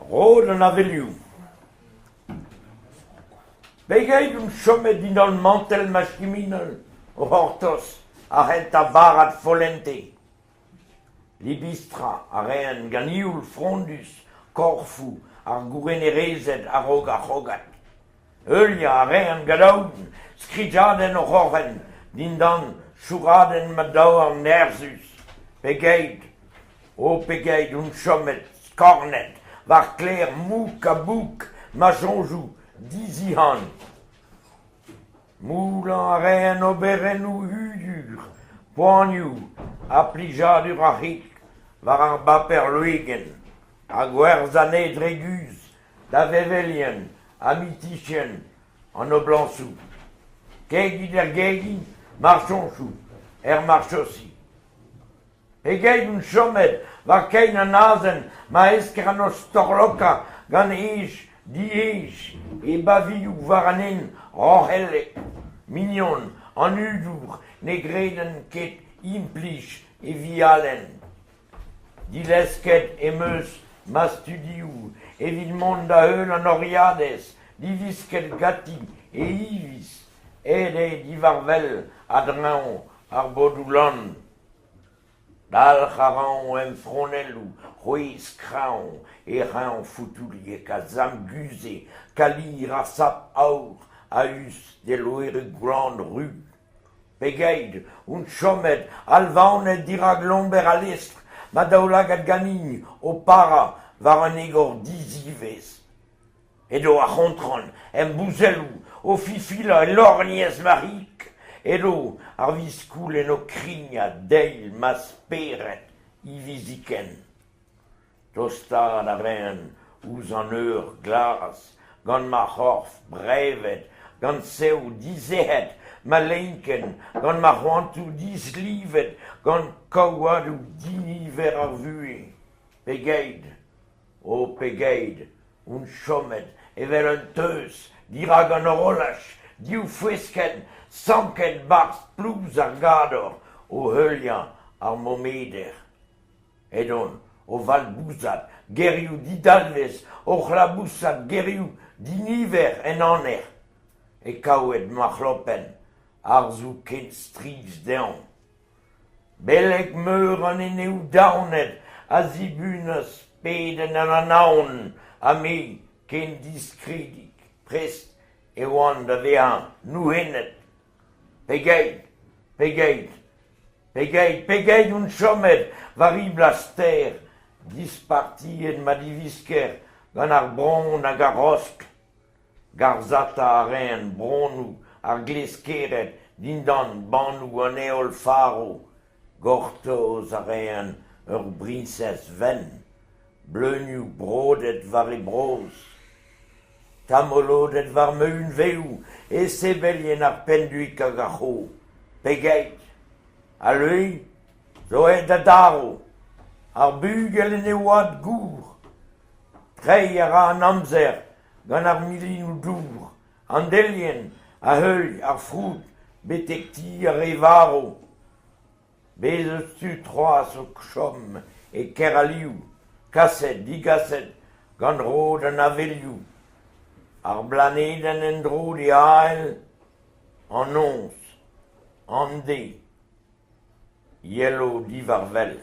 Rod an avelioù. Pegeit on chomet dindan mantell ma chiminal o c'hortoz ar c'hentañ barrad follente. Libistrañ a raen gant youl frondus korfoù ar gourenerezed a-raok ar c'hrogad. Heuliañ a raen gant aon skrijadenn o c'hroc'hen dindan sourradenn ma daouarn nerzhus. Pegeit, o pegeit on chomet skornet war kler mouk-ha-bouk ma soñjoù dizihan. Moullañ a raen oberennoù hudur, poanioù ha plijadur ar c'hig war ar baper leugenn ha gwerzhañ anezhe dre guzh da vevelien ha mitizhien an noblañsoù. Kegin er gegin, marchoñsoù er marchosi. Pegeit on chomet war kein an azen ma eskern o storlokañ gant hej dihej e bavioù war an hent roc'hellek. Mignon an hudour ne greden ket implij e wialenn. Dilesket em eus ma studioù evit mont da heul an oriadez diwisket ganti he hiviz aet eo diwar wel a-dreñv ar bodoù lann. Dalc'h a ran em fronelloù c'hwezh kreñv he c'hreñv foutouliek a zamguzhe kalir ar sap aour a-us d'he loeroù glan ruz. Pegeit on chomet alvaonet dirak lomber al lestr, ma daoulagad ganin o parañ war un egor diziwezh. Edo ar c'hontron em bouzelloù o fifilañ e lorgnez ma c'hig, edo ar viskoulenn o krignat deil ma spered hiviziken. Tostaat a raen ouzh an eur glas gant ma c'horf brevet, gant sev disec'het ma lenkenn, gant ma c'hoantoù dislivet, gant kaouadoù diniver ar vuhez. Pegeit, o pegeit, on chomet evel un teuz dirak an horolaj, div foueskenn sanket 'barzh plouz ar gador o heuliañ ar momeder. Edon o valbouzat gerioù didalvez, o c'hlabousat gerioù diniver en aner. E kaoued ma c'hlopenn, harzoù ken strizh dezhañ. Beleg-meur an eneoù daonet a zibunas pedenn an Anaon ha me ken diskredik, prest e oan da vezañ nouennet. Pegeit, pegeit, Pegeit, pegeit on chomet war ribl ar stêr, dispartiet ma divisker gant ar bronn hag ar raoskl. Garzhata a raen bronnoù ar gleskered dindan bannoù an heol faro. Gortoz a raen ur briñsez wenn, bleunioù brodet war he brozh. Tamolodet war ma hunveoù e sebelien ar pennduig hag ar c'ho. Pegeit? Al leue zo aet da darv, ar bugel en e oad gour. Treiñ a ra an amzer gant ar milinoù-dour, an delienn a heuilh ar froud betek ti ar re varv. Bez' eus tud c'hoazh o chom e Keraliou, kaset, digaset gant rod an avelioù. Ar blanedenn en-dro d'e ahel, an noz, an deiz, 'yelo diwar wel.